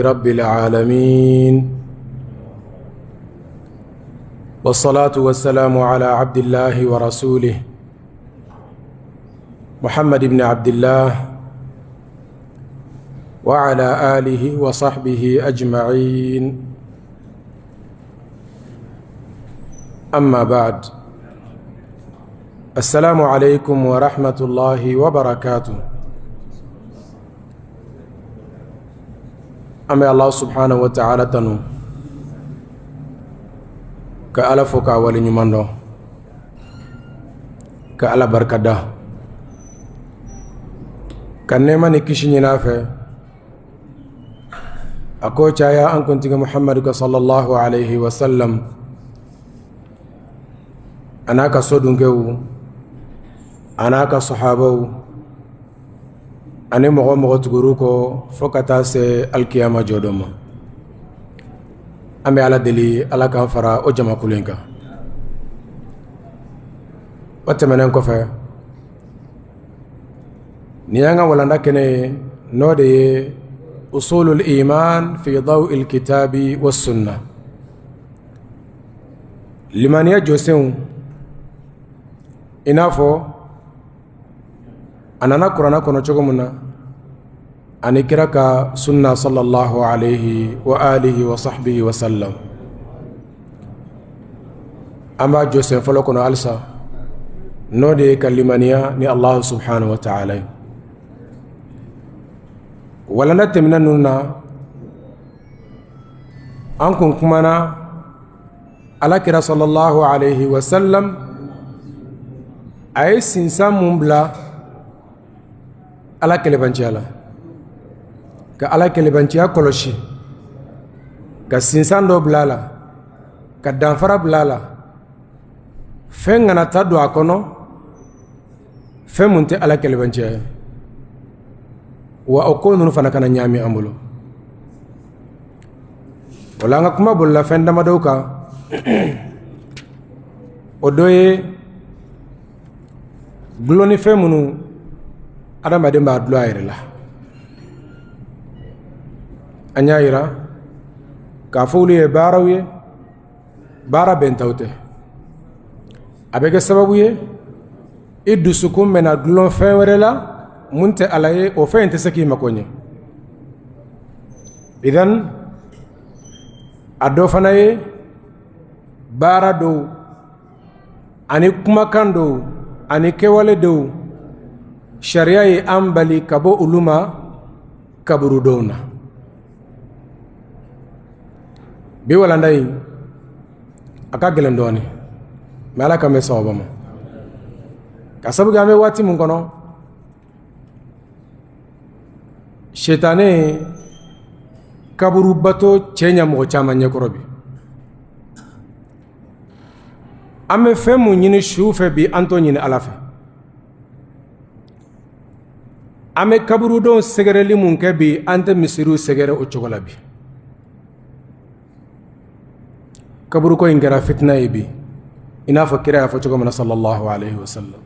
رب العالمين والصلاة والسلام على عبد الله ورسوله محمد بن عبد الله وعلى آله وصحبه أجمعين أما بعد السلام عليكم ورحمة الله وبركاته. An bɛ Ala subhanahu wa ta'ala tanu, ka Ala fo k'a wale ɲuman dɔn, ka Ala barikada, ka nɛɛma ni kisi ɲini a fɛ, a k'o caya an kuntigi Muhamadu kan sallallahu alayhi wa sallam, a n'a ka sodunkɛw, a n'a ka sahabaw, ani mɔgɔ o mɔgɔ tugur'u kɔ fo ka taa se alikiyama jɔdon ma. An bɛ Ala deli, Ala k'an fara o jamakulu in kan. O tɛmɛnen kɔfɛ, nin y'an ka walanda kɛnɛ ye, n'o de ye usulul iman fi daw'il kitabi wa sunna, limaniya jɔsenw i n'a fɔ a nana kuranɛ kɔnɔ cogo min na ani kira ka sunna sallallahu alayhi wa alihi wa sahbihi wa sallam. An b'a jɔsen fɔlɔ kɔnɔ halisa, n'o de ye ka limaniya ni Allahu subhanahu wa ta'ala ye. Walanda tɛmɛnen ninnu na, an kun kumana ala kira sallallahu alayhi wa sallam a ye sinsan mun bila ala kelebanciya la, ka ala kelebanciya kɔlɔsi, ka sinsan dɔ bila a la, ka danfara bila a la, fɛn kana taa don a kɔnɔ, fɛn mun tɛ ala kelebanciya ye, wa o ko ninnu fana kana ɲaami an bolo. O la, an ka kuma bolila fɛn damadɔw kan. O dɔ ye dulonnifɛn minnu adamaden b'a dulon a yɛrɛ la. An y'a yira k'a fɔ olu ye baaraw ye, baara bɛntaw tɛ. A bɛ kɛ sababu ye i dusukun bɛna dulon fɛn wɛrɛ la mun tɛ ala ye, o fɛn in tɛ se k'i mako ɲɛ. Idan, a dɔ fana ye baara dɔw ani kumakan dɔw ani kɛwale dɔw, sariya ye an bali ka bɔ olu ma kaburudow na. Bi walanda in a ka gɛlɛn dɔɔnin, mais Ala k'an bɛn sawaba ma, ka sabu kɛ an bɛ waati min kɔnɔ, sitanɛ ye kaburu bato cɛ ɲɛ mɔgɔ caman ɲɛkɔrɔ bi. An bɛ fɛn mun ɲini su fɛ bi, an t'o ɲini Ala fɛ. An bɛ kaburudenw sɛgɛrɛli mun kɛ bi, an tɛ misiriw sɛgɛrɛ o cogo la bi. Kaburuko in kɛra fitina ye bi, i n'a fɔ kira y'a fɔ cogo min na sallallahu alaihi wasallam.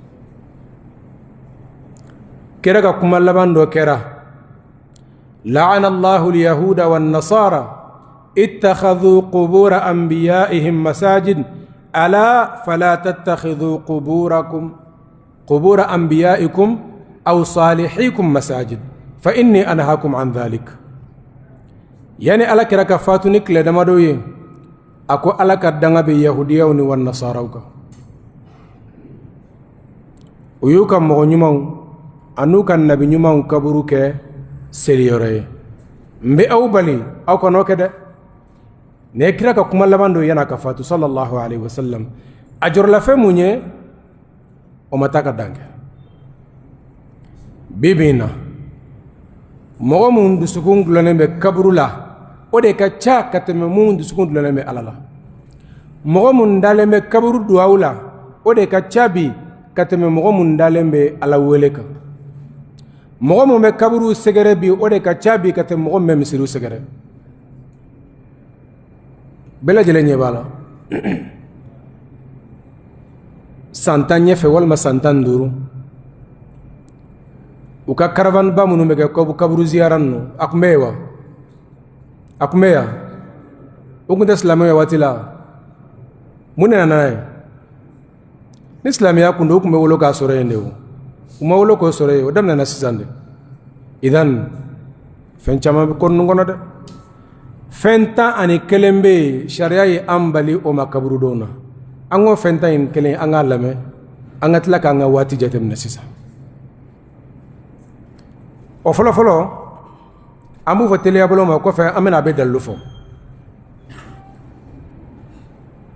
Kira ka kuma laban dɔ kɛra: la'ana Allahu al-yahuda wan nasara ittakhadhu qubur anbiya'ihim masajid ala fala tattakhidhu quburakum qubur anbiya'ikum aw salihikum masajid fa inni anhaakum an dhalik. Yani ala kira ka fatu ni tile damadɔ ye, a ko Ala ka danga bɛ yahudiyaw ni wa nasaraw kan. U y'u ka mɔgɔ ɲumanw an'u ka nabi ɲumanw kaburu kɛ seliyɔrɔ ye. N bɛ aw bali, aw kan'o kɛ dɛ. Nin ye kira ka kuma laban dɔ yan'a ka fatu sallallahu alaihi wasallam. A jɔrɔla fɛn mun ye, o ma taa ka dan kɛ. Bi bi in na, mɔgɔ mun dusukun dulonnen bɛ kaburu la, o de ka ca ka tɛmɛ mun dusukun dulonnen bɛ Ala la. Mɔgɔ mun dalen bɛ kaburu duwawu la, o de ka ca bi ka tɛmɛ mɔgɔ mun dalen bɛ Ala wele kan. Mɔgɔ mun bɛ kaburu sɛgɛrɛ bi, o de ka ca bi ka tɛmɛ mɔgɔ min bɛ misiriw sɛgɛrɛ. Bɛɛ lajɛlen ɲɛ b'a la, san 10 ɲɛfɛ walima san 15, u ka karavanba minnu bɛ kɛ kaburu ziyara ninnu, a tun bɛ yen wa? A tun bɛ yan, o tun tɛ silamɛ ye waati la. Mun de nana n'a ye? Ni silamɛya kun don, u tun bɛ wolo k'a sɔrɔ yen de. O u ma wolo k'o sɔrɔ yen, o daminɛna sisan de. Idan fɛn caman bɛ ko ninnu kɔnɔ dɛ. Fɛn 11 bɛ yen, sariya ye an bali o ma kaburudon na. An k'o fɛn 11, an k'a lamɛn, an ka tila k'an ka waati jateminɛ sisan. O fɔlɔfɔlɔ, an b'u fɔ teliya bolo ma, kɔfɛ an bɛna a bɛ dalilu fɔ.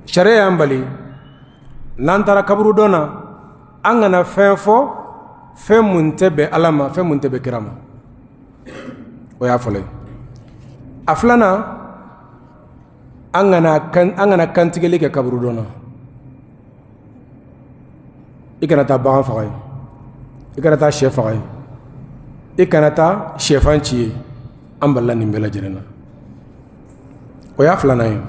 Sariya y'an bali, n'an taara kaburudon na, an kana fɛn fɔ, fɛn mun tɛ bɛn Ala ma, fɛn mun tɛ bɛn kira ma. O y'a fɔlɔ ye. A filanan, an kana kantigɛli kɛ kaburudon na. I kana taa bagan faga yen, i kana taa shɛ faga yen, i kana taa shɛfan ci yen. An balila nin bɛɛ lajɛlen na. O y'a filanan ye.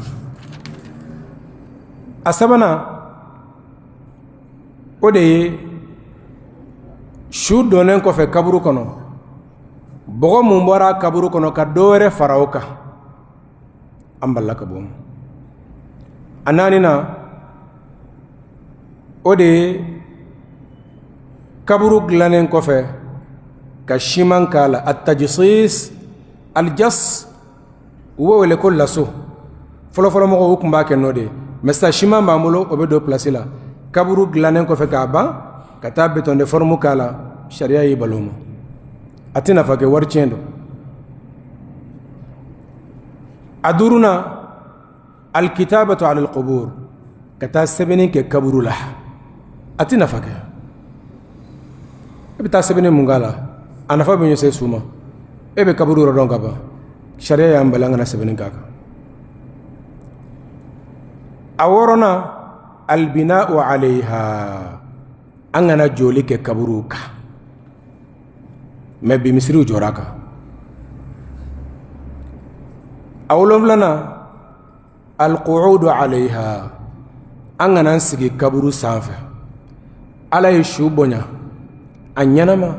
A sabanan, o de ye su donnen kɔfɛ kaburu kɔnɔ, bɔgɔ mun bɔra kaburu kɔnɔ, ka dɔ wɛrɛ fara o kan, an balila ka bɔ. A naaninan, o de ye kaburu dilannen kɔfɛ ka siman k'a la, atajsis aljas, u b'o wele ko laso. Fɔlɔfɔlɔ mɔgɔw, u tun b'a kɛ n'o de ye, mais sisan siman b'an bolo, o bɛ don place la. Kaburu dilannen kɔfɛ k'a ban, ka taa béton de forme k'a la, sariya y'i bali o ma. A tɛ nafa kɛ, wari tiɲɛ don. A duurunan, alkitabatu ala alqubur, ka taa sɛbɛnni kɛ kaburu la. A tɛ nafa kɛ. E bɛ taa sɛbɛnni mun k'a la? A nafa bɛ ɲɛsin su ma. E bɛ kaburu yɔrɔ dɔn ka ban. Sariya y'an bali an kana sɛbɛnni k'a kan. A wɔɔrɔnan, albina'u alayha, an kana jɔli kɛ kaburu kan. Mais bi misiriw jɔra a kan. A wolonfilanan, alqu'udu alayha, an kana an sigi kaburu sanfɛ. Ala ye su bonya a ɲɛnama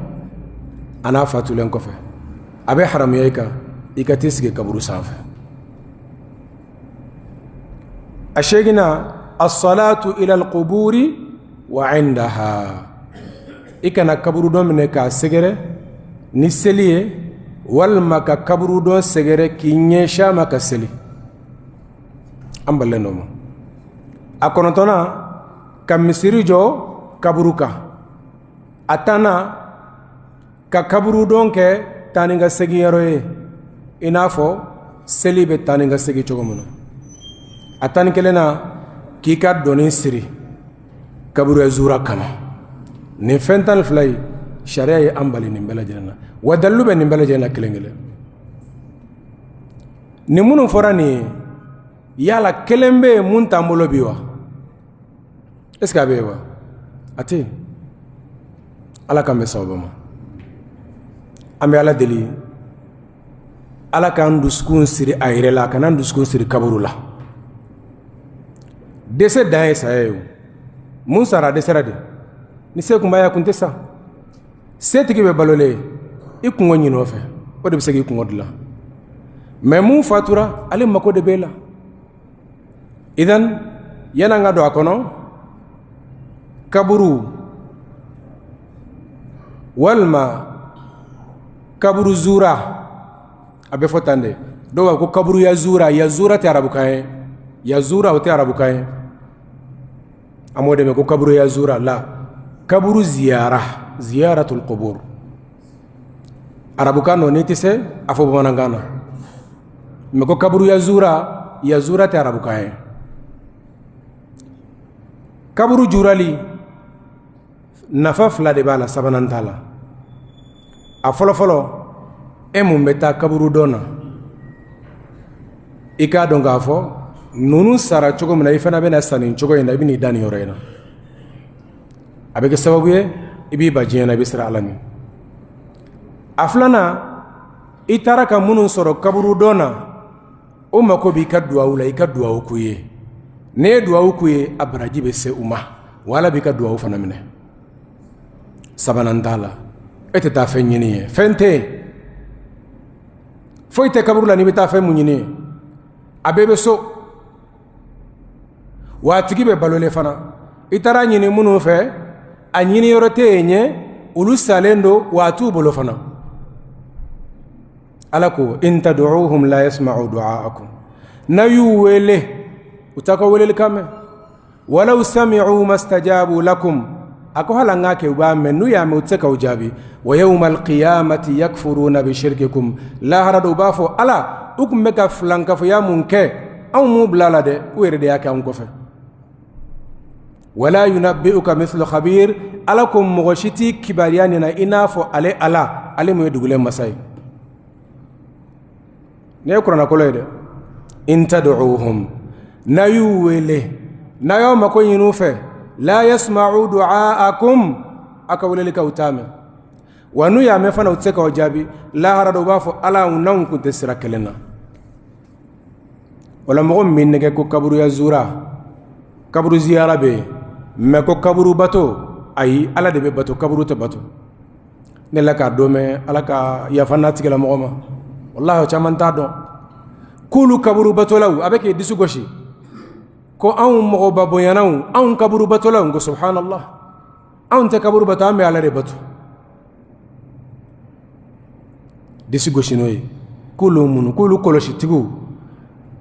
a n'a fatulen kɔfɛ. A bɛ haramuya i kan i ka t'i sigi kaburu sanfɛ. A seeginnan, as-salatu ila al-quburi wa indaha, i kana kaburudon minɛ k'a sɛgɛrɛ ni seli ye, walima ka kaburudon sɛgɛrɛ k'i ɲɛsin a ma ka seli. An balilen don o ma. A kɔnɔntɔnnan, ka misiri jɔ kaburu kan. A tannan, ka kaburudon kɛ taa ni ka segin yɔrɔ ye, i n'a fɔ seli bɛ taa ni ka segin cogo min na. A 11nan, k'i ka doni siri kaburu zura kama. Nin fɛn 12 ye, sariya ye an bali nin bɛɛ lajɛlen na, wa dalilu bɛ nin bɛɛ lajɛlen na kelen kelen. Nin minnu fɔra nin ye, yala kelen bɛ yen mun t'an bolo bi wa? Est ce que a bɛ yen wa? A tɛ yen. Ala k'an bɛn sababu ma. An bɛ Ala deli, Ala k'an dusukun siri a yɛrɛ la, a kana an dusukun siri kaburu la. Dɛsɛ dan ye saya ye. O mun sara, a dɛsɛra de. Ni se tun b'a ye, a tun tɛ sa. Setigi bɛ balolen, i kunko ɲini o fɛ, o de bɛ se k'i kunko dilan. Mais mun fatura, ale mako de b'e la. Idan yan'an ka don a kɔnɔ, kaburu walima kaburu zura, a bɛ fɔ tan de. Dɔw b'a ko kaburu yazura. Yazura tɛ arabukan ye, yazura o tɛ arabukan ye. An b'o de mɛn ko kaburu yazura la, kaburu ziyara, ziyaratul qubur. Arabukan don, n'i tɛ se a fɔ bamanankan na. Mais ko kaburu yazura, yazura tɛ arabukan ye. Kaburu jurali nafa fila de b'a la, sabanan t'a la. A fɔlɔfɔlɔ, e mun bɛ taa kaburu dɔn na, i k'a dɔn k'a fɔ ninnu sara cogo min na, i fana bɛna sa nin cogo in na, i bɛn'i da nin yɔrɔ in na. A bɛ kɛ sababu ye i b'i ban diɲɛ na, i bɛ siran Ala ɲɛ. A filanan, i taara ka minnu sɔrɔ kaburu dɔn na, o mako b'i ka duwawu la, i ka duwawu k'u ye. N'i ye duwawu k'u ye, a baraji bɛ se u ma, wa Ala b'i ka duwawu fana minɛ. Sabanan t'a la. E tɛ taa fɛn ɲini ye, fɛn tɛ yen. Foyi tɛ kaburu la n'i bɛ taa fɛn mun ɲini, a bɛɛ bɛ so, wa a tigi bɛ balolen fana. I taara ɲini minnu fɛ, a ɲini yɔrɔ tɛ yen ɲɛ, olu salen don, wa a t'u bolo fana. Ala ko in tad'uuhum la yasma'u du'aakum, n'a y'u wele, u t'a ka welelikan mɛn. Walaw sami'u mastajabu lakum, a ko hali an k'a kɛ u b'a mɛn, n'u y'a mɛn, u tɛ se k'aw jaabi. Wa yawma alqiyamati yakfuruna bi shirkikum, lahara don u b'a fɔ Ala, u tun bɛ ka filankafoya mun kɛ, anw m'u bila a la dɛ, u yɛrɛ de y'a kɛ anw kɔfɛ. Wala yunabbi'uka mithlu khabir, Ala ko mɔgɔ si t'i kibaruya nin na i n'a fɔ ale Ala, ale mun ye dugulen masa ye. Nin ye kuranɛkolo ye dɛ. In tad'uuhum, n'a y'u wele, n'a y'aw mako ɲini u fɛ, la yasma'u du'aakum, a ka welelikan u t'a mɛn, wa n'u y'a mɛn fana, u tɛ se k'aw jaabi. Lahara don u b'a fɔ Ala, n'anw kun tɛ sira kelen na. Wala mɔgɔ min b'i nɛgɛ ko kaburuya zura, kaburu ziyara bɛ yen, mɛ ko kaburu bato, ayi, Ala de bɛ bato, kaburu tɛ bato. Ne la k'a dɔn mɛn, Ala ka yafa n'a tigilamɔgɔ ma, walahi caman t'a dɔn k'olu kaburu batolaw a bɛ k'i disi gosi ko anw mɔgɔba bonyanaw, anw kaburu batolaw. Ko subhanallah, anw tɛ kaburu bato, an bɛ Ala de bato. Disi gosi n'o ye k'olu mun, k'olu kɔlɔsitigiw,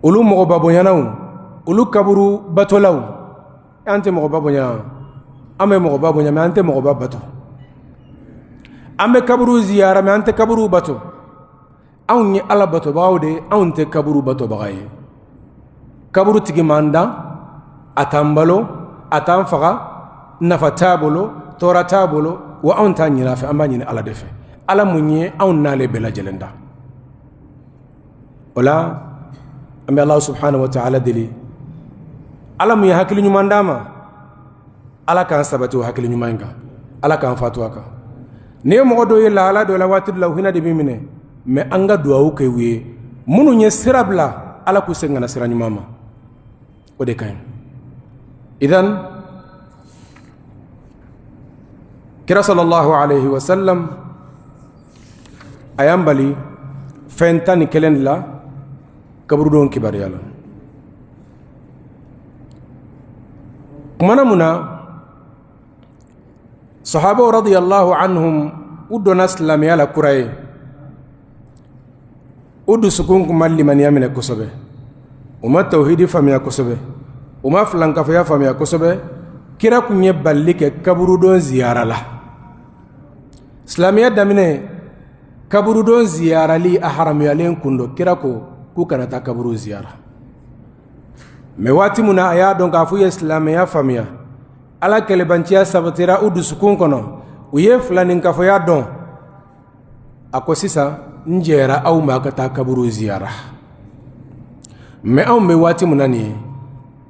olu mɔgɔba bonyanaw, olu kaburu batolaw. An tɛ mɔgɔba bonya, an bɛ mɔgɔba bonya, mɛ an tɛ mɔgɔba bato. An bɛ kaburu ziyara, mɛ an tɛ kaburu bato. Anw ye Ala batobagaw de ye, anw tɛ kaburu batobaga ye. Kaburu tigi m'an dan, a t'an balo, a t'an faga, nafa t'a bolo, tɔɔrɔ t'a bolo, wa anw t'a ɲini a fɛ, an b'a ɲini Ala de fɛ, Ala mun ye anw n'ale bɛɛ lajɛlen da. O la an bɛ Ala subhanahu wa ta'ala deli, Ala mun ye hakili ɲuman d'an ma, Ala k'an sabati o hakili ɲuman in kan, Ala k'an fatu a kan. N'i ye mɔgɔ dɔw ye lahala dɔ la waati dɔ la, u hinɛ de b'i minɛ, mɛ an ka duwawu kɛ u ye, minnu ye sira bila, Ala k'u segin ka na sira ɲuman ma, o de ka ɲi. Idan kira sallallahu alaihi wasallam a y'an bali fɛn 11 de la kaburudon kibaruya la. Kumana mun na sahabaw radiyallahu anhum u donna silamɛya la kura ye, u dusukun kun ma limaniya minɛ kosɛbɛ, u ma tawhidi faamuya kosɛbɛ, u ma filankafoya faamuya kosɛbɛ. Kira kun ye balili kɛ kaburudon ziyara la. Silamɛya daminɛ, kaburudon ziyarali a haramuyalen kun don. Kira ko k'u kana taa kaburu ziyara. Mɛ waati min na a y'a dɔn k'a f'u ye silamɛya faamuya, Ala kɛlɛbanciya sabatira u dusukun kɔnɔ, u ye filaninkafoya dɔn, a ko sisan n jɛra aw ma ka taa kaburu ziyara. Mɛ anw bɛ waati min na nin ye,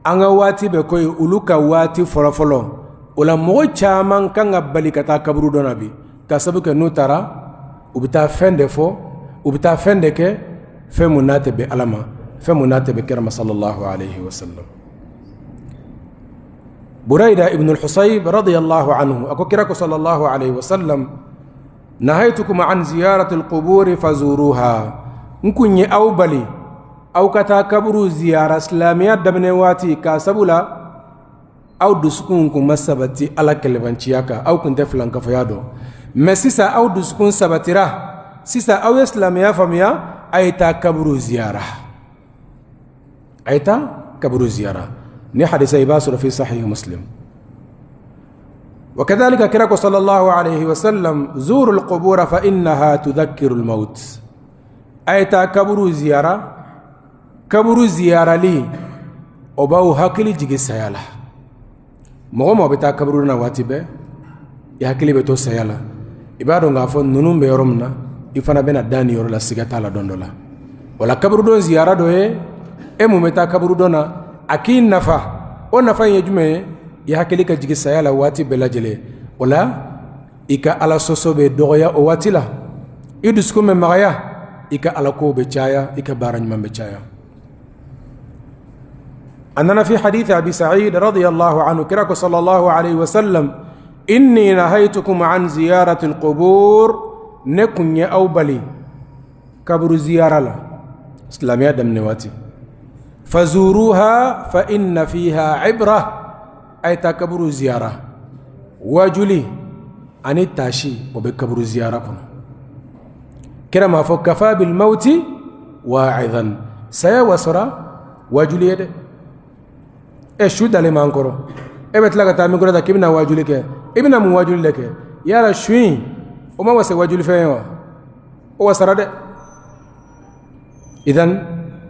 an ka waati bɛ ko ye olu ka waati fɔlɔfɔlɔ. O la mɔgɔ caman kan ka bali ka taa kaburu dɔn na bi, ka sabu kɛ n'u taara, u bɛ taa fɛn de fɔ, u bɛ taa fɛn de kɛ, fɛn mun n'a tɛ bɛn Ala ma, fɛn mun n'a tɛ bɛn kira ma sallallahu alaihi wasallam. Burayda ibn al-Husayb radiyallahu anhu a ko kira ko sallallahu alaihi wasallam: nahaytukum an ziyarati al-quburi fazuruha, n kun ye aw bali aw ka taa kaburu ziyara silamɛya daminɛ waati, k'a sabu la aw dusukun kun ma sabati Ala kɛlɛbanciya kan, aw kun tɛ filankafoya dɔn. Mɛ sisan aw dusukun sabatira, sisan aw ye silamɛya faamuya, a ye taa kaburu ziyara, a ye taa kaburu ziyara. Ni hadisa i b'a sɔrɔ fi sahih Muslim. Wa kadhalika kira ko sallallahu alaihi wasallam: zuru alqubura fa innaha tudhakkiru almaut, a ye taa kaburu ziyara, kaburu ziyarali o b'aw hakili jigin saya la. Mɔgɔ mɔgɔ bɛ taa kaburu na waati bɛɛ, i hakili bɛ to saya la, i b'a dɔn k'a fɔ ninnu bɛ yɔrɔ min na, i fana bɛna da nin yɔrɔ la, siga t'a la don dɔ la. O la kaburudon ziyara dɔ ye, e mun bɛ taa kaburudon na, a k'i nafa. O nafa in ye jumɛn ye? I hakili ka jigin saya la waati bɛɛ lajɛlen. O la i ka Ala sɔsɔ bɛ dɔgɔya o waati la, i dusukun bɛ magaya, i ka Ala ko bɛ caya, i ka baara ɲuman bɛ caya. A nana fi hadith Abi Sa'id radiyallahu anhu, kira ko sallallahu alaihi wasallam: inni nahaytukum an ziyarati alqubur, ne kun ye aw bali Kaburu ziyara la silamɛya daminɛ waati, fazuruha fa inna fiha ibra, a ye taa kaburu ziyara, wajuli ani taasi o bɛ kaburu ziyara kɔnɔ. Kira m'a fɔ kafa bil mawti wa'idan, saya wasara wajuli ye dɛ. E su dalen b'an kɔrɔ, e bɛ tila ka taa micro ta k'i bɛna wajuli kɛ, i bɛna mun wajuli de kɛ? Yala su in o ma wasa wajuli fɛn ye wa? O wasara dɛ. Idan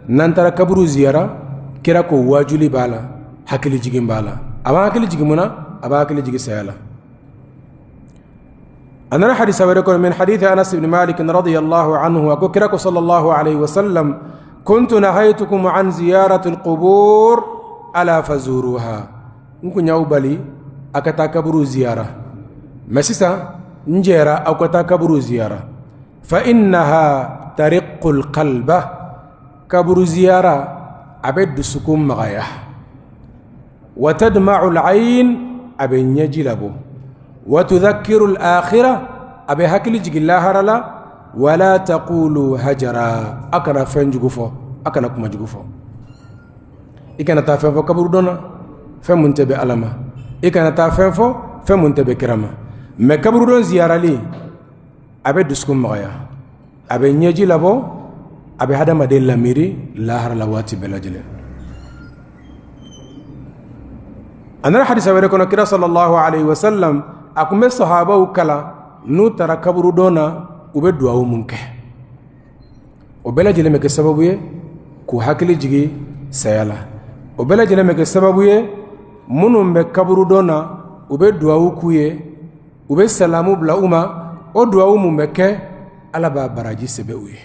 n'an taara kaburu ziyara, kira ko wajuli b'a la, hakili jigin b'a la. A b'an hakili jigin mun na? A b'an hakili jigin saya la. A nana hadisa wɛrɛ kɔnɔ min hadithi Anas ibn Malik radiyallahu anhu, a ko kira ko sallallahu alaihi wasallam: kuntu nahaytukum an ziyarati alqubur ala fazuruha. N kun y'aw bali a ka taa kaburu ziyara, mais sisan n jɛra aw ka taa kaburu ziyara. Fa innaha tariqu alqalba, kaburu ziyara a bɛ dusukun magaya, wa tadma'u al'ayn, a bɛ ɲɛji labɔ, wa tudhakkiru al-akhirah, a bɛ hakili jigin lahara la, wala taqulu hajara, a kana fɛn jugu fɔ, a kana kuma jugu fɔ. I kana taa fɛn fɔ kaburudon na fɛn mun tɛ bɛn Ala ma, i kana taa fɛn fɔ fɛn mun tɛ bɛn kira ma. Mais kaburudon ziyarali a bɛ dusukun magaya, a bɛ ɲɛji labɔ, a bɛ hadamaden lamiiri lahara la waati bɛɛ lajɛlen. A nana hadisa wɛrɛ kɔnɔ, kira sallallahu alaihi wasallam a tun bɛ sahabaw kalan n'u taara kaburudon na u bɛ duwawu mun kɛ. O bɛɛ lajɛlen bɛ kɛ sababu ye k'u hakili jigin saya la. O bɛɛ lajɛlen bɛ kɛ sababu ye minnu bɛ kaburudon na u bɛ duwawu k'u ye, u bɛ salamu bila u ma. O duwawu mun bɛ kɛ, Ala b'a baraji sɛbɛn u ye.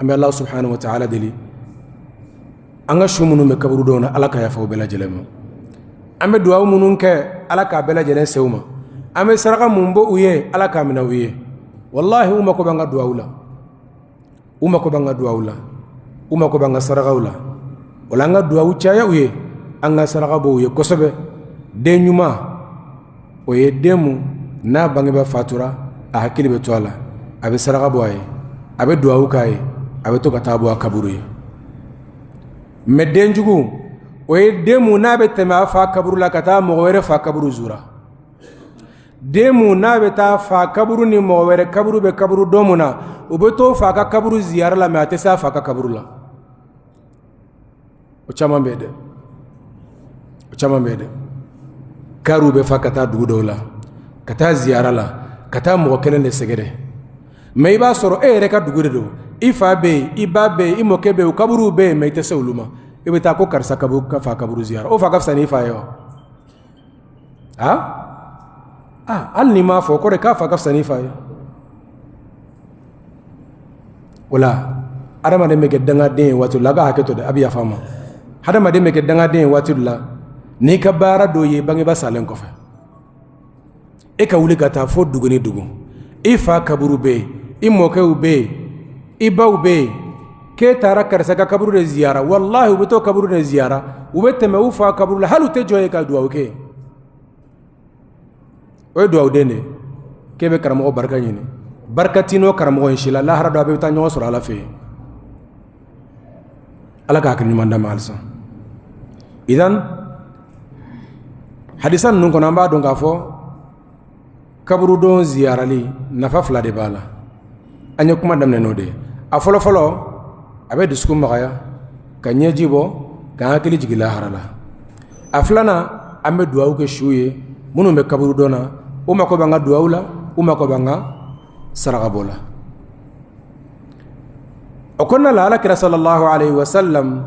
An bɛ Ala subhanahu wa ta'ala deli, an ka su minnu bɛ kaburudon na, Ala ka yafa u bɛɛ lajɛlen ma. An bɛ duwawu minnu kɛ, Ala k'a bɛɛ lajɛlen se u ma. An bɛ saraka mun bɔ u ye, Ala k'a minɛ u ye. Walahi, u mako b'an ka duwawu la, u mako b'an ka duwawu la, u mako b'an ka sarakaw la. O la an ka duwawu caya u ye, an ka saraka bɔ u ye kosɛbɛ. Den ɲuman o ye den mun n'a bangebaa fatura, a hakili bɛ to a la, a bɛ saraka bɔ a ye, a bɛ duwawu k'a ye, a bɛ to ka taa bɔ a kaburu ye. Mais den jugu o ye den mun n'a bɛ tɛmɛ a fa kaburu la ka taa mɔgɔ wɛrɛ fa kaburu zura, den mun n'a bɛ taa fa kaburu ni mɔgɔ wɛrɛ kaburu bɛ kaburu don mun na, o bɛ to fa ka kaburu ziyara la, mais a tɛ se a fa ka kaburu la. O caman bɛ dɛ, o caman bɛ dɛ. Kariw bɛ fa ka taa dugu dɔw la ka taa ziyara la, ka taa mɔgɔ kelen de sɛgɛrɛ. Mais i b'a sɔrɔ e yɛrɛ ka dugu de don, i fa bɛ yen, i ba bɛ yen, i mɔkɛ bɛ yen, u kaburuw bɛ yen, mais i tɛ se olu ma. I bɛ taa ko karisa kaburu ka fa kaburu ziyara, o fa ka fisa n'i fa ye wa? Aa, hali n'i m'a fɔ, o kɔrɔ ye k'a fa ka fisa n'i fa ye. O la adamaden bɛ kɛ dangaden ye waati dɔ la, a b'a hakɛ to dɛ, a bɛ yafa n ma. Hadamaden bɛ kɛ dangaden ye waati dɔ la n'i ka baara dɔ ye bangebaa salen kɔfɛ, e ka wuli ka taa fo dugu ni dugu, i fa kaburu bɛ yen, i mɔkɛw bɛ yen, i baw bɛ yen, k'e taara karisa ka kaburu de ziyara. Walahi, u bɛ t'o kaburu de ziyara, u bɛ tɛmɛ u fa kaburu la, hali u tɛ jɔ yen ka dugawu kɛ. O ye dugawuden de ye k'e bɛ karamɔgɔ barika ɲini, barika t'i n'o karamɔgɔ in si la. Lahara don a bɛ taa ɲɔgɔn sɔrɔ Ala fɛ yen. Ala ka hakili ɲuman d'an ma halisa. Idan hadisa ninnu kɔnɔ, an b'a dɔn k'a fɔ kaburudon ziyarali nafa fila de b'a la. An ye kuma daminɛ n'o de ye. A fɔlɔ fɔlɔ, a bɛ dusukun magaya ka ɲɛji bɔ, k'an hakili jigin lahara la. A filanan, an bɛ dugawu kɛ su ye minnu bɛ kaburudon na. U mako b'an ka dugawu la, u mako b'an ka saraka bɔ la. O kɔnɔna la, Ala kira sallallahu alaihi wasallam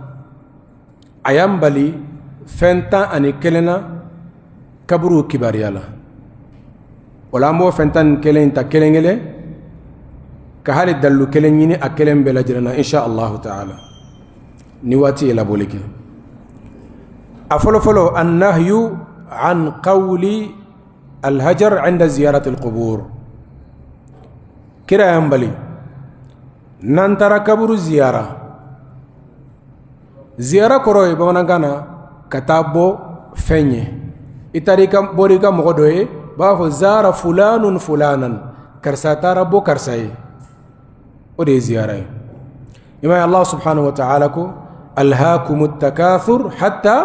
a y'an bali fɛn 11 na kaburu kibaruya la. O la an b'o fɛn 11 ta kelen kelen ka hali dalilu kelen ɲini a kelen bɛɛ lajɛlen na, insha Allahu taala, ni waati ye labɔli kɛ. A fɔlɔfɔlɔ, annahyu an qawli alhajar inda ziyarati alqubur. Kira y'an bali n'an taara kaburu ziyara. Ziyara kɔrɔ ye bamanankan na ka taa bɔ fɛn ye. I taara i ka bɔra i ka mɔgɔ dɔ ye, b'a fɔ zara fulanun fulanan, karisa taara bɔ karisa ye. O de ye ziyara ye. I m'a ye, Allah subhanahu wa ta'ala ko alhakumu takathur hatta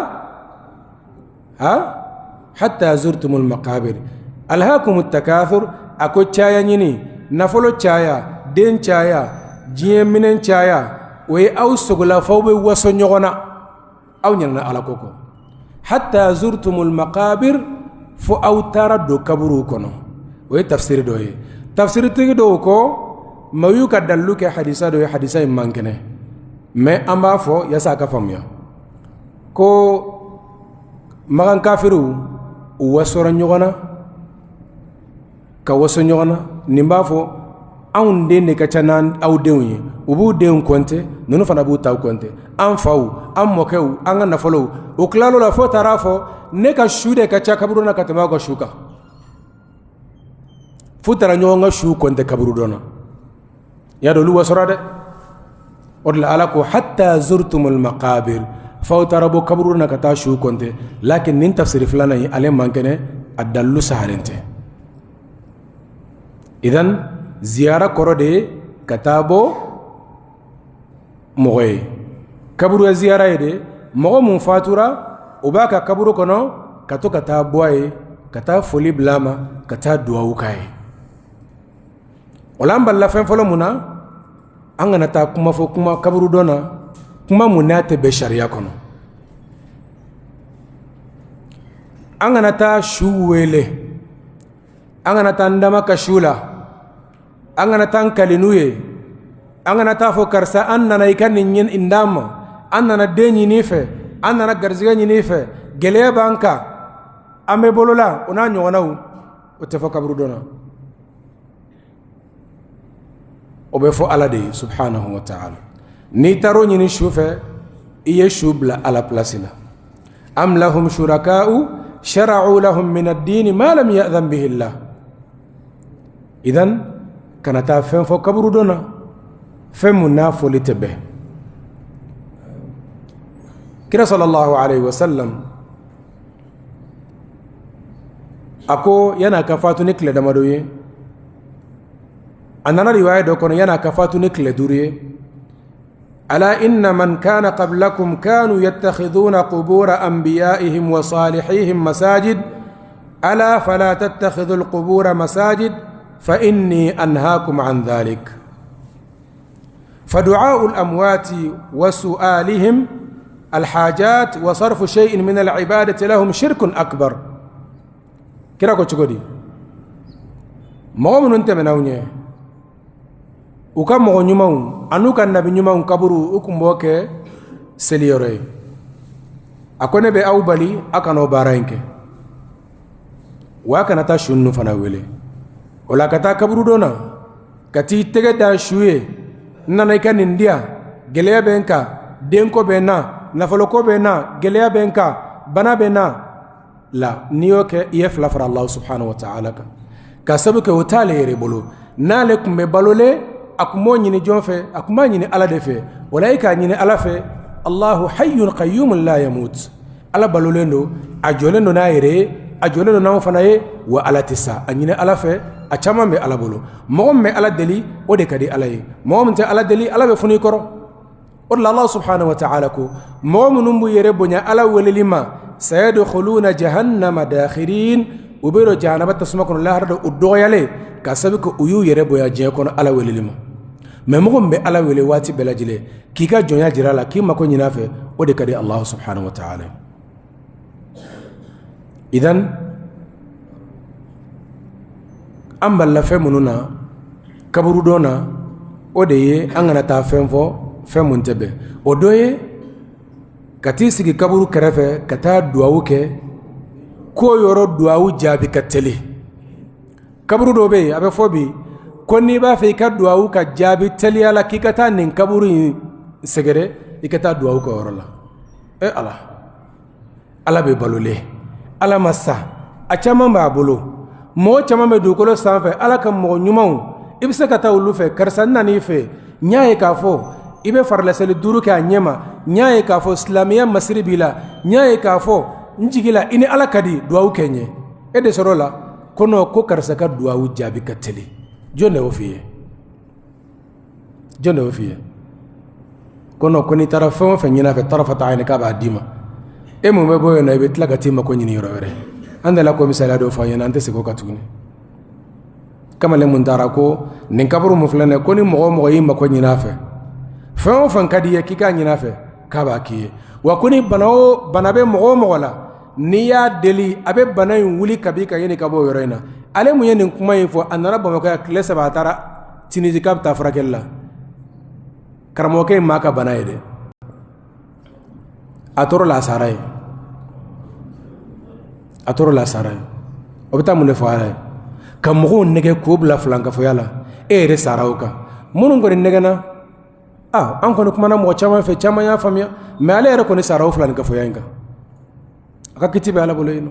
ha hatta zurtumul maqabir. Alhakumu takathur, a ko caya ɲini, nafolo caya, den caya, diɲɛ minɛn caya, o ye aw sogola f'aw bɛ waso ɲɔgɔn na, aw ɲinɛna Ala ko kɔ. Hatta zurtumul maqabir, fo aw taara don kaburuw kɔnɔ. O ye tafsiri dɔ ye. Tafsiritigi dɔw ko ma y'u ka dalilu kɛ hadisa dɔ ye, hadisa in man kɛnɛ, mais an b'a fɔ yaasa a ka faamuya ko makan kafiriw u wasora ɲɔgɔn na ka waso ɲɔgɔn na. Nin b'a fɔ anw den de ka ca n'aw denw ye, u b'u denw kɔnte, ninnu fana b'u taw kɔnte, an faw, an mɔkɛw, an ka nafolow. O tilal'o la fo taara fɔ ne ka su de ka ca kaburudon na ka tɛmɛ aw ka su kan, f'u taara ɲɔgɔn ka su kɔnte kaburudon na. Y'a dɔn olu wasora dɛ. O de la Ala ko hatta zurtumul maqabir, f'aw taara bɔ kaburu na ka taa su kɔnte. Lakin nin tafsiri filanan in, ale man kɛnɛ, a dalilu sahalen tɛ. Idan ziyara kɔrɔ de ye ka taa bɔ mɔgɔ ye, kaburu ziyara ye de mɔgɔ mun fatura, o b'a ka kaburu kɔnɔ, ka to ka taa bɔ a ye, ka taa foli bila a ma, ka taa duwawu k'a ye. O la an balila fɛn fɔlɔ mun na, an kana taa kuma fɔ kuma kaburudon na, kuma mun n'a tɛ bɛn sariya kɔnɔ. An kana taa su wele, an kana taa n dama ka su la, an kana taa n kali n'u ye, an kana taa fɔ karisa an nana i ka nin ɲini d'an ma, an nana den ɲini i fɛ, an nana garijɛgɛ ɲini i fɛ, gɛlɛya b'an kan, an bɛ bolo la, o n'a ɲɔgɔnnaw, o tɛ fɔ kaburudon na. O bɛ fɔ Ala de ye subhanahu wa ta'ala. N'i taar'o ɲini su fɛ, i ye su bila Ala place la. Am lahum shuraka'u shara'u lahum min ad-din ma lam ya'dhan bihi Allah. Idan kana taa fɛn fɔ kaburudon na, fɛn mun n'a fɔli tɛ bɛn. Kira sallallahu alaihi wasallam a ko yan'a ka fatu ni tile damadɔ ye, a nana riwaya dɔ kɔnɔ, yan'a ka fatu ni tile 5 ye, ala inna man kana qablakum kanu yattakhiduna qubura anbiya'ihim wa salihihim masajid, ala fala tattakhidhu alqubura masajid, fa inni anhaakum an dhalik. فدعاء الأموات وسؤالهم الحاجات وصرف شيء من العبادة لهم شرك أكبر. Kira ko cogo di? Mɔgɔ minnu tɛmɛna aw ɲɛ, u ka mɔgɔ ɲumanw an'u ka nabi ɲumanw kaburu, u tun b'o kɛ seliyɔrɔ ye. A ko ne bɛ aw bali, a kana o baara in kɛ, wa a kana taa su ninnu fana wele. O la ka taa kaburudon na ka t'i tɛgɛ da su ye, n nana i ka nin di yan, gɛlɛya bɛ n kan, denko bɛ n na, nafoloko bɛ n na, gɛlɛya bɛ n kan, bana bɛ n na la, n'i y'o kɛ, i ye fila fara Allah subhanahu wa ta'ala kan, ka sabu kɛ o t'ale yɛrɛ bolo. N'ale tun bɛ balolen, a tun b'o ɲini jɔn fɛ? A tun b'a ɲini Ala de fɛ. O la e k'a ɲini Ala fɛ. Allahu hayyun qayyumun la yamut. Ala balolen don, a jɔlen don n'a yɛrɛ ye, a jɔlen don n'anw fana ye, wa Ala tɛ sa. A ɲini Ala fɛ, a caman bɛ Ala bolo. Mɔgɔ min bɛ Ala deli, o de ka di Ala ye. Mɔgɔ min tɛ Ala deli, Ala bɛ funu i kɔrɔ. O de la Allah subhanahu wa ta'ala ko mɔgɔ minnu b'u yɛrɛ bonya Ala weleli ma, sayadkhuluna jahannama dakhirin, u bɛ don jahanaba tasuma kɔnɔ lahara don u dɔgɔyalen, ka sabu kɛ u y'u yɛrɛ bonya diɲɛ kɔnɔ Ala weleli ma. Mais mɔgɔ min bɛ Ala wele waati bɛɛ lajɛlen, k'i ka jɔnya jira a la, k'i mako ɲini a fɛ, o de ka di Allah subhanahu wa ta'ala. Idan an balila fɛn minnu na kaburudon na, o de ye an kana taa fɛn fɔ, fɛn mun tɛ bɛn. O dɔ ye ka t'i sigi kaburu kɛrɛfɛ ka taa duwawu kɛ, ko yɔrɔ duwawu jaabi ka teli. Kaburu dɔ bɛ yen, a bɛ fɔ bi ko n'i b'a fɛ i ka duwawu ka jaabi teliya la, k'i ka taa nin kaburu in sɛgɛrɛ, i ka taa duwawu kɛ yɔrɔ la. E Ala, Ala bɛ balolen, Ala ma sa, a caman b'a bolo. Mɔgɔ caman bɛ dugukolo sanfɛ, Ala ka mɔgɔ ɲumanw, i bɛ se ka taa olu fɛ. Karisa, n nan'i fɛ, n y'a ye k'a fɔ i bɛ farilaseli 5 kɛ a ɲɛ ma, n y'a ye k'a fɔ silamɛya masiri b'i la, n y'a ye k'a fɔ n jigi la i ni Ala ka di, duwawu kɛ n ye. E de sɔrɔ la ko non, ko karisa ka duwawu jaabi ka teli. Jɔn de y'o f'i ye? Jɔn de y'o f'i ye? Ko non, ko n'i taara fɛn o fɛn ɲini a fɛ, tarafata ayini, k'a b'a d'i ma. E mun bɛ bɔ yen nɔ, i bɛ tila ka t'i mako ɲini yɔrɔ wɛrɛ. An delila k'o misaliya dɔ fɔ an ɲɛna, an tɛ segin o kan tuguni. Kamalen mun taara ko nin kaburu mun filɛ nin ye, ko ni mɔgɔ o mɔgɔ y'i mako ɲini a fɛ, fɛn o fɛn ka di i ye k'i k'a ɲini a fɛ, k'a b'a k'i ye. Wa ko ni bana o bana bɛ mɔgɔ o mɔgɔ la, n'i y'a deli, a bɛ bana in wuli ka b'i kan yanni ka bɔ o yɔrɔ in na. Ale mun ye nin kuma in fɔ, a nana Bamakɔ yan tile 3, a taara Tunisie k'a bɛ taa furakɛli la. Karamɔgɔkɛ in m'a ka bana ye dɛ, a tor'o la, a sara yen. A tor'o la, a sara yen. O bɛ taa mun de fɔ ala ye? Ka mɔgɔw nɛgɛ k'o bila filankafoya la, e yɛrɛ sara o kan. Minnu kɔni nɛgɛnna, aa, an kɔni kumana mɔgɔ caman fɛ, caman y'a faamuya, mais ale yɛrɛ kɔni sara o filankafoya in kan. A ka kiti bɛ ala bolo yen nɔ.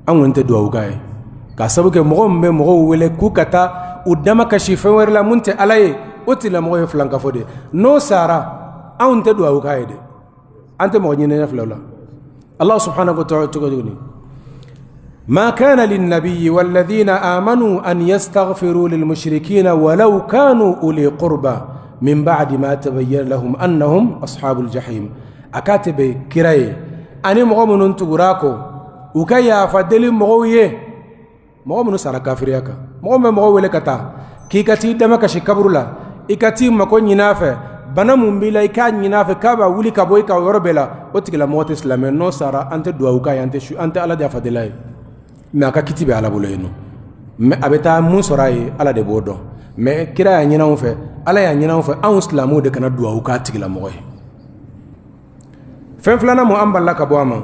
An kɔni tɛ dugawu k'a ye, k'a sabu kɛ mɔgɔ min bɛ mɔgɔw wele k'u ka taa u damakasi fɛn wɛrɛ la mun tɛ ala ye, o tigilamɔgɔ ye filankafo de ye. N'o sara, anw tɛ dugawu k'a ye dɛ, an tɛ mɔgɔ ɲini fila la. Allah subhanahu wa ta'ala cogo di? ما كان للنبي والذين آمنوا أن يستغفروا للمشركين ولو كانوا أولي قربى من بعد ما تبين لهم أنهم أصحاب الجحيم. A k'a tɛ bɛn kira ye ani mɔgɔ minnu tugura a kɔ, u ka yafa deli mɔgɔw ye, mɔgɔ minnu sara kafiriya kan. Mɔgɔ min bɛ mɔgɔ wele ka taa k'i ka t'i damakasi kaburu la, i ka t'i mako ɲini a fɛ, bana mun b'i la, i k'a ɲini a fɛ k'a b'a wuli ka bɔ i kan o yɔrɔ bɛɛ la, o tigilamɔgɔ tɛ silamɛ. N'o sara, an tɛ dugawu k'a ye, an tɛ su, an tɛ ala yafa deli a ye, mais a ka kiti bɛ ala bolo yen nɔ. Mais a bɛ taa mun sɔrɔ a ye, ala de b'o dɔn. Mais kira y'a ɲini anw fɛ, ala y'a ɲini anw fɛ, anw silamɛw de kana dugawu k'a tigilamɔgɔ ye. Fɛn filanan mun an balila ka bɔ a ma,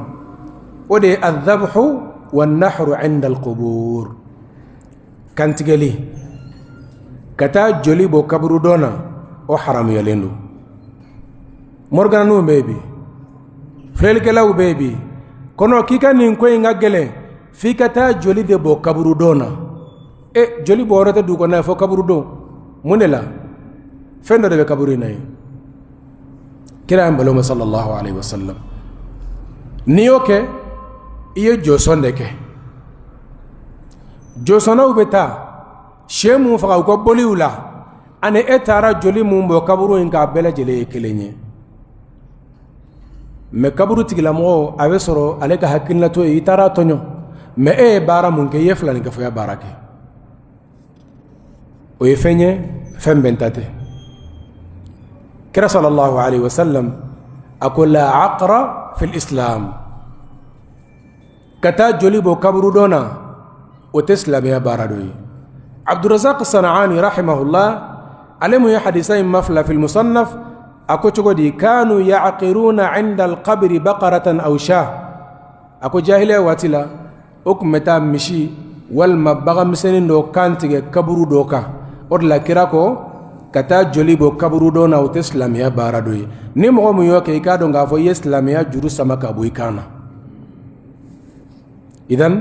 o de ye adhabhu wa nahru inda alqubur, kantigɛli ka taa joli bɔ kaburudon na, o haramuyalen don. Morigananiw bɛ yen bi, filɛlikɛlaw bɛ yen bi, kɔnɔ k'i ka nin ko in ka gɛlɛn, f'i ka taa joli de bɔ kaburudon na. E, joli bɔ yɔrɔ tɛ dugu kɔnɔ fɔ kaburudon. Mun de la? Fɛn dɔ de bɛ kaburu in na yen. Kira y'an balo ma, sallallahu alaihi wasallam, n'i y'o kɛ, i ye jɔsɔn de kɛ. Jɔsɔnnaw bɛ taa sɛ mun faga u ka boliw la, ani e taara joli mun bɔ kaburu in k'a bɛɛ lajɛlen ye kelen ye. Mais kaburu tigilamɔgɔ, a bɛ sɔrɔ ale ka hakilinatɔ ye i taara tɔɲɔ, mais e ye baara mun kɛ? I ye filaninkafoya baara kɛ. O ye fɛn ye, fɛn bɛnta tɛ. Kira sallallahu alaihi wasallam a ko la aqra fil islam, ka taa joli bɔ kaburudon na, o tɛ silamɛya baara dɔ ye. Abdurazaq Sanani rahimahullah, ale mun ye hadisa in mafila fil musannaf, a ko cogo di? Kanu yaqiruna inda alqabri baqaratan aw sha. A ko jahiliya waati la, o tun bɛ taa misi walima bagan misɛnnin dɔ kan tigɛ kaburu dɔ kan. O de la kira ko ka taa joli bɔ kaburudon na, o tɛ silamɛya baara dɔ ye. Ni mɔgɔ mun y'o kɛ, i k'a dɔn k'a fɔ i ye silamɛya juru sama ka bɔ i kan na. Idan,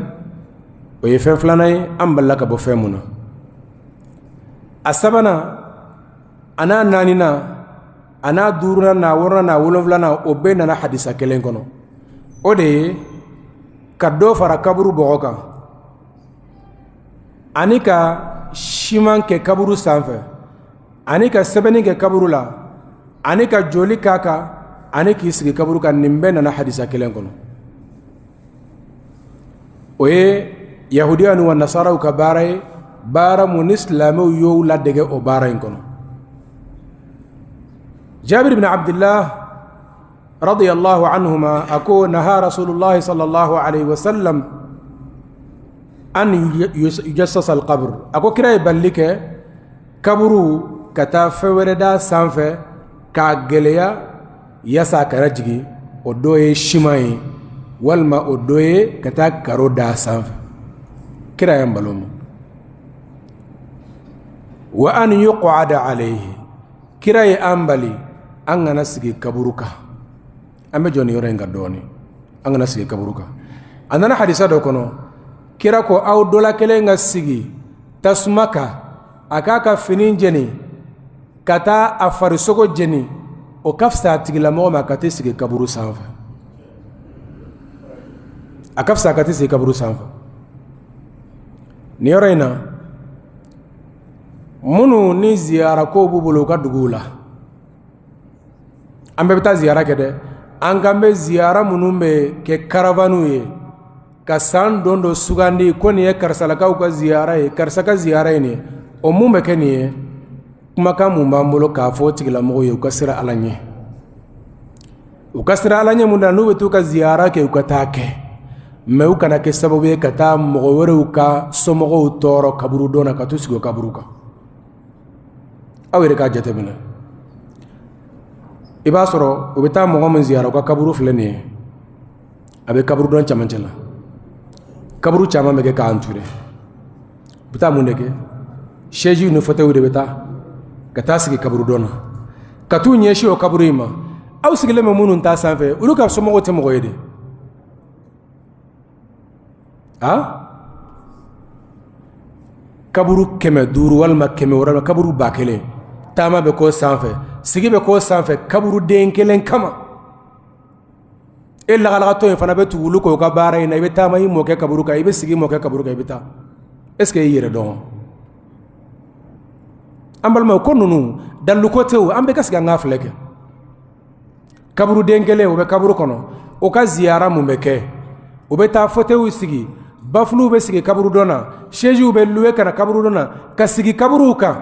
o ye fɛn filanan ye an balila ka bɔ fɛn mun na. A sabanan, a n'a naaninan, a n'a duurunan, n'a wɔɔrɔnan, n'a wolonfilanan, o bɛɛ nana hadisa kelen kɔnɔ. O de ye ka dɔ fara kaburu bɔgɔ kan, ani ka siman kɛ kaburu sanfɛ, ani ka sɛbɛnni kɛ kaburu la, ani ka joli k'a kan, ani k'i sigi kaburu kan. Nin bɛɛ nana hadisa kelen kɔnɔ. O ye yahudiya ni wa nasaraw ka baara ye, baara mun ni silamɛw y'o ladege o baara in kɔnɔ. Jabir bin Abdullah radiyallahu anhuma a ko naha rasulullahi sallallahu alaihi wasallam an yujassasa alqabr. A ko kira ye balili kɛ kaburu ka taa fɛn wɛrɛ da sanfɛ k'a gɛlɛya yaasa a kana jigin. O dɔ ye siman ye, walima o dɔ ye ka taa karo da sanfɛ. Kira y'an balo ma wa an yuqada alayhi. Kira ye an bali an kana sigi kaburu kan. An bɛ jɔ nin yɔrɔ in kan dɔɔnin. An kana sigi kaburu kan. A nana hadisa dɔ kɔnɔ, kira ko aw dɔ la kelen ka sigi tasuma kan, a k'a ka fini jeni ka taa a farisogo jeni, o ka fisa a tigilamɔgɔ ma ka t'i sigi kaburu sanfɛ. A ka fisa ka t'i sigi kaburu sanfɛ. Nin yɔrɔ in na, Minnu ni ziyara ko b'u bolo u ka duguw la, an bɛɛ bɛ taa ziyara kɛ dɛ. An kan bɛ ziyara minnu bɛ kɛ karavaniw ye ka san don dɔ sugandi ko nin ye karisalakaw ka ziyara ye, karisa ka ziyara ye nin ye, o mun bɛ kɛ nin ye? Kumakan mun b'an bolo k'a fɔ o tigilamɔgɔw ye? U ka siran Ala ɲɛ, u ka siran Ala ɲɛ. Mun na? N'u bɛ t'u ka ziyara kɛ, u ka taa kɛ, mais u kana kɛ sababu ye ka taa mɔgɔ wɛrɛw ka somɔgɔw tɔɔrɔ kaburudon na, ka t'u sigi o kaburu kan. Aw yɛrɛ k'a jateminɛ, i b'a sɔrɔ u bɛ taa mɔgɔ min ziyara, u ka kaburu filɛ nin ye, a bɛ kaburudon camancɛ la. Kaburu caman bɛ kɛ k'a entouré. U bɛ taa mun de kɛ? Chaise ni fauteuil de bɛ taa ka taa sigi kaburudon na, ka t'u ɲɛsin o kaburu in ma. Aw sigilen bɛ minnu ta sanfɛ, olu ka somɔgɔw tɛ mɔgɔ ye de. A kaburu 500 walima 600, kaburu 1000, taama bɛ k'o sanfɛ, sigi bɛ k'o sanfɛ, kaburuden kelen kama. E lagalagatɔ in fana bɛ tugu olu kɔ u ka baara in na. I bɛ taama i mɔkɛ kaburu kan, i bɛ sigi i mɔkɛ kaburu kan, i bɛ taa. Est ce que i yɛrɛ dɔn? An balimaw, ko ninnu dalilu ko tɛ o. An bɛɛ ka sigi an k'a filɛ kɛ. Kaburuden kelen, o bɛ kaburu kɔnɔ, o ka ziyara mun bɛ kɛ? U bɛ taa fauteuilw sigi, bafflew bɛ sigi kaburudon na, chaise bɛ louer ka na kaburudon na ka sigi kaburuw kan.